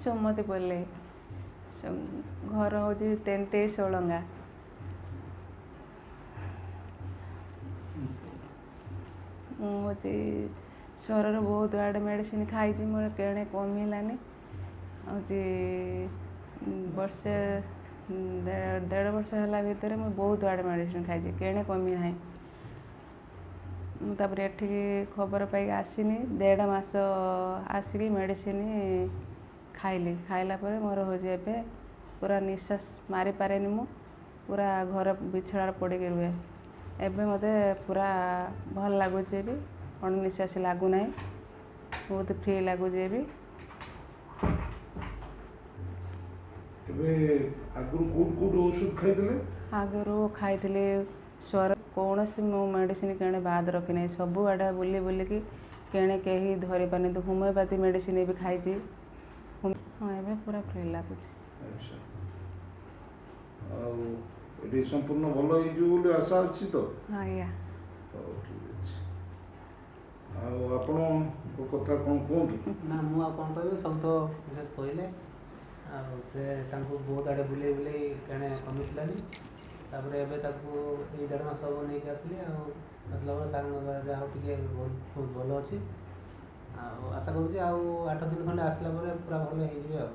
ସୁମତି ପଲେଇ, ଘର ହେଉଛି ତେଣ୍ଟେଇ ଷୋଳଙ୍ଗା। ମୁଁ ହେଉଛି ସ୍ୱରର ବହୁତ ଆଡ଼େ ମେଡ଼ିସିନ ଖାଇଛି, ମୋର କେଣେ କମିଲାନି। ହେଉଛି ବର୍ଷେ ଦେଢ଼ ବର୍ଷ ହେଲା ଭିତରେ ମୁଁ ବହୁତ ଆଡ଼େ ମେଡ଼ିସିନ ଖାଇଛି, କେଣେ କମି ନାହିଁ। ମୁଁ ତାପରେ ଏଠିକି ଖବର ପାଇକି ଆସିନି, ଦେଢ଼ ମାସ ଆସିକି ମେଡ଼ିସିନ ଖାଇଲି। ଖାଇଲା ପରେ ମୋର ହେଉଛି ଏବେ ପୁରା ନିଶ୍ୱାସ ମାରିପାରେନି, ମୁଁ ପୁରା ଘର ବିଛଣାରେ ପଡ଼ିକି ରୁହେ। ଏବେ ମୋତେ ପୁରା ଭଲ ଲାଗୁଛି, ବି ଅଣନିଶ୍ୱାସୀ ଲାଗୁନାହିଁ, ବହୁତ ଫ୍ରି ଲାଗୁଛି ଏବେ। ଏବେ ଆଗରୁ କୋଉଠି କୋଉଠି ଔଷଧ ଖାଇଥିଲେ? ଆଗରୁ ଖାଇଥିଲି ସ୍ୱର, କୌଣସି ମୁଁ ମେଡ଼ିସିନ କେଣେ ବାଦ ରଖିନାହିଁ, ସବୁଆଡ଼େ ବୁଲି ବୁଲିକି କେଣେ କେହି ଧରିପାରନ୍ତି। ହୋମିଓପାଥି ମେଡ଼ିସିନ ବି ଖାଇଛି। ହଁ, ଏବେ ପୁରା ଫ୍ରି ଲାଗୁଛି। ଆଚ୍ଛା, ଆଉ ଏଠି ସମ୍ପୂର୍ଣ୍ଣ ଭଲ ହେଇଯିବ ବୋଲି ଆଶା ଅଛି ତ? ଆଜ୍ଞା। ହଉ, ଠିକ୍ ଅଛି। ଆଉ ଆପଣଙ୍କ କଥା କ'ଣ କୁହନ୍ତୁ? ନା, ମୁଁ ଆଉ କ'ଣ କହିବି, ସବୁ ତ ବିଶେଷ କହିଲେ। ଆଉ ସେ ତାଙ୍କୁ ବହୁତ ଆଡ଼େ ବୁଲେଇ ବୁଲେଇ କେଣେ କମିଥିଲାନି, ତାପରେ ଏବେ ତାକୁ ଏଇ ଦେଢ଼ ମାସ ହେବ ନେଇକି ଆସିଲି। ଆଉ ଆସିଲା ପରେ ସାର୍ଙ୍କ ଦ୍ୱାରା ଯାହା ହଉ ଟିକେ ବହୁତ ଭଲ ଅଛି, ଆଉ ଆଶା କରୁଛି ଆଉ 8 ଦିନ ଖଣ୍ଡେ ଆସିଲା ପରେ ପୁରା ଭଲ ହେଇଯିବେ ଆଉ।